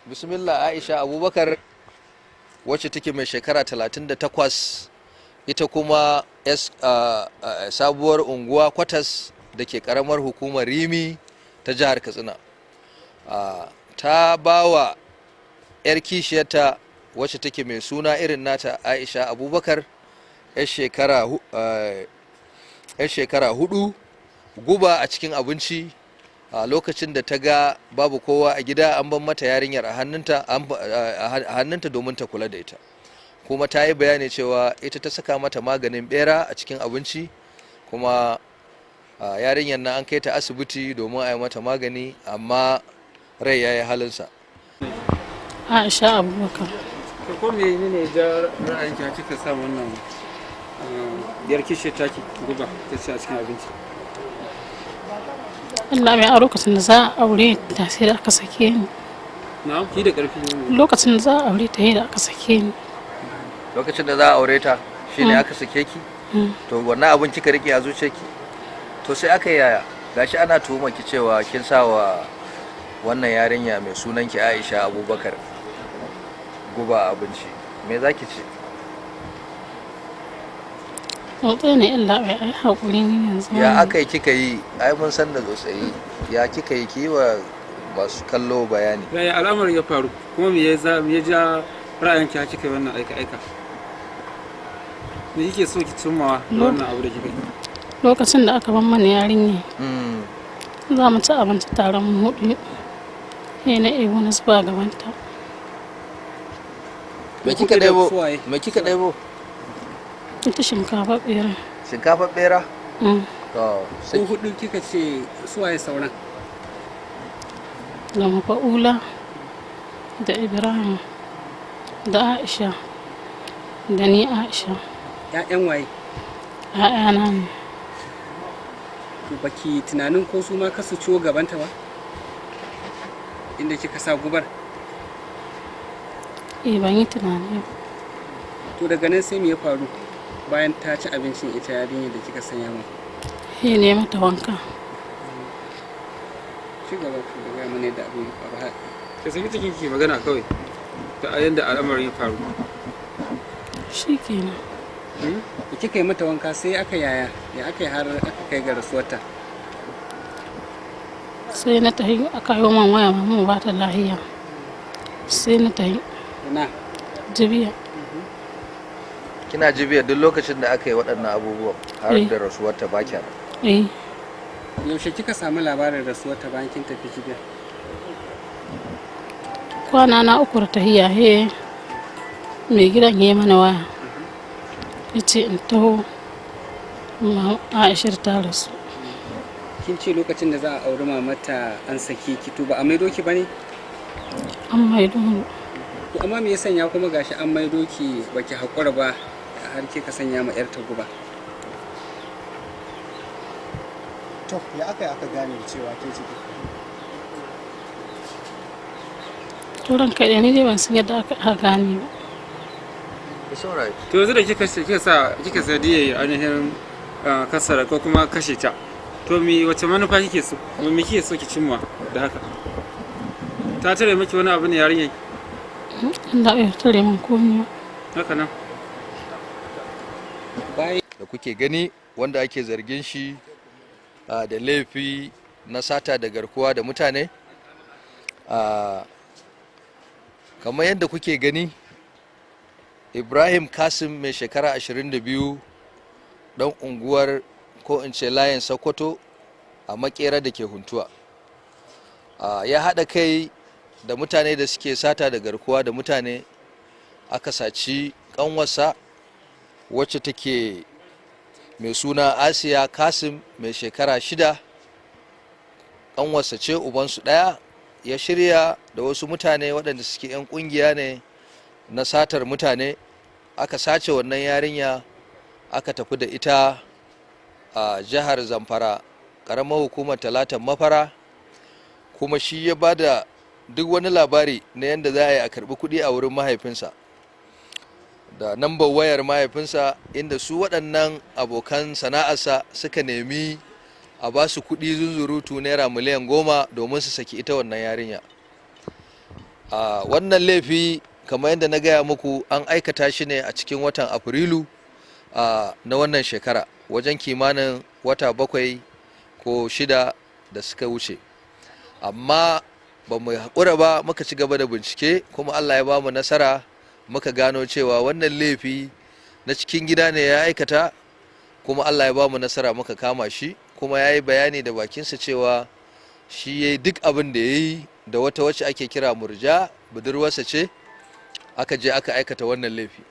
Bismillah. Aisha Abubakar, wacce take mai shekara 38, ita kuma Sabuwar Unguwa Kwatas da ke karamar hukumar Rimi ta jihar Katsina, ta ba wa 'yar kishiyarta, wacce take mai suna irin nata, Aisha Abubakar, 'yar shekara 4, guba a cikin abinci a lokacin da ta ga babu kowa a gida, an ban mata yarinyar a hannunta domin ta kula da ita. Kuma ta yi bayani cewa ita ta saka mata maganin bera a cikin abinci. Kuma yarinyar na an kai ta asibiti domin a yi mata magani, amma rai ya yi halinsa. Aisha Abubakar. To, ko me ne ja ra'ayinki har kika sa wannan yar kishiyar taki guba ta ci a cikin abinci? Allah mai, a lokacin da za a aure ta sai da aka sake ni. Na ki da karfi ne. Lokacin da za a aure ta da aka sake ni. Lokacin da za a aure ta shine aka sake ki? To, wannan abun kika rike a zuciyarki. To, sai aka yi yaya? Gashi ana tuhuma ki cewa kin sa wa wannan yarinya mai sunan ki Aisha Abubakar guba a abinci. Me zaki ce? Tsotsai ne Allah bai, ai haƙuri ne yanzu. Ya aka yi kika yi? Ai mun san da tsotsayi. Ya kika yi? Ki wa masu kallo bayani. Yaya al'amarin ya faru, kuma me ya ja ra'ayinki har kika yi wannan aika aika? Me kike so ki cimmawa da wannan abu da kika yi? Lokacin da aka ban mana yarinya, za mu ci abinci taron mu hudu, sai na ebo na zuba gabanta. Me kika Kuke da ɗebo? suwaye? Me kika ɗebo? Ita shinkafa bera. Shinkafa bera? Mm. To, sai Ko hudu kika ce, suwaye sauran? Da Mafa'ula da Ibrahim da Aisha da ni Aisha. Ƴaƴan waye? ‘Ya'yana ne. To, baki tunanin ko su ma kasu ciwo gabanta ba inda kika sa gubar? Eh, ban yi tunani ba. To, daga nan sai me ya faru bayan ta ci abincin, ita yarinyar da kika sanya ma? Sai ne mata wanka. Ci gaba da gaya mana yadda abin ya faru har Ki saki cikin ki magana kawai ta yanda al'amarin ya faru. Shi kenan. Da kika yi mata wanka, sai aka yaya, ya aka yi har aka kai ga rasuwarta? Sai na tafi, aka yi man waya mamu ba ta lahiya, sai na tafi. Ina? Jibiya. Kina Jibiya duk lokacin da aka yi waɗannan abubuwan har Eh. da rasuwarta, ba kya nan? Eh. Yaushe kika samu labarin rasuwarta bayan kin tafi Jibiya? Kwana na 3 da tahiya, he mai gidan ya yi mana waya, ya ce in taho, Aisha ta rasu. Kin ce lokacin da za a auri mamata an sake ki, to ba a maido ki bane? An maido ni. To, amma me ya sanya kuma gashi an maido ki baki haƙura ba har kika sanya ma 'yar ta guba? To, ya aka yi aka gane cewa ke ciki? To, ran kai da ni dai ban san yadda aka gane ba. It's alright. To, yanzu da kika sa kika sanadiyar ainihin kasara ko kuma kashe ta, to me wace manufa kike so, me kike so ki cimma da haka? Ta tare miki wani abu ne yarinyar? Allah bai tare min komai ba. Haka nan. Bayan Da kuke gani, wanda ake zargin shi da laifi na sata da garkuwa da mutane, kamar yadda kuke gani, Ibrahim Kasim mai shekara 22, dan unguwar, ko in ce layin Sokoto a Makera da ke Huntuwa, ya haɗa kai da mutane da suke sata da garkuwa da mutane, aka saci ƙanwarsa wacce take mai suna Asiya Kasim mai shekara 6. Ƙanwarsa ce, ubansu ɗaya. Ya shirya da wasu mutane waɗanda suke 'yan ƙungiya ne na satar mutane, aka sace wannan yarinya, aka tafi da ita a jihar Zamfara, ƙaramar hukumar Talatan Mafara. Kuma shi ya ba da duk wani labari na yadda za a yi a karɓi kuɗi a wurin mahaifinsa da nambar wayar mahaifinsa, inda su waɗannan abokan sana'arsa suka nemi a ba su kuɗi zunzurutu naira miliyan 10 domin su saki ita wannan yarinya. A wannan laifi, kamar yadda na gaya muku, an aikata shi ne a cikin watan Afrilu na wannan shekara, wajen kimanin wata 7 ko 6 da suka wuce. Amma ba mu haƙura ba, muka ci gaba da bincike, kuma Allah ya ba mu nasara, muka gano cewa wannan laifi na cikin gida ne ya aikata. Kuma Allah ya ba mu nasara, muka kama shi, kuma ya yi bayani da bakinsa cewa shi ya yi duk abin da ya yi da wata wacce ake kira Murja, budurwarsa ce, aka je aka aikata wannan laifi.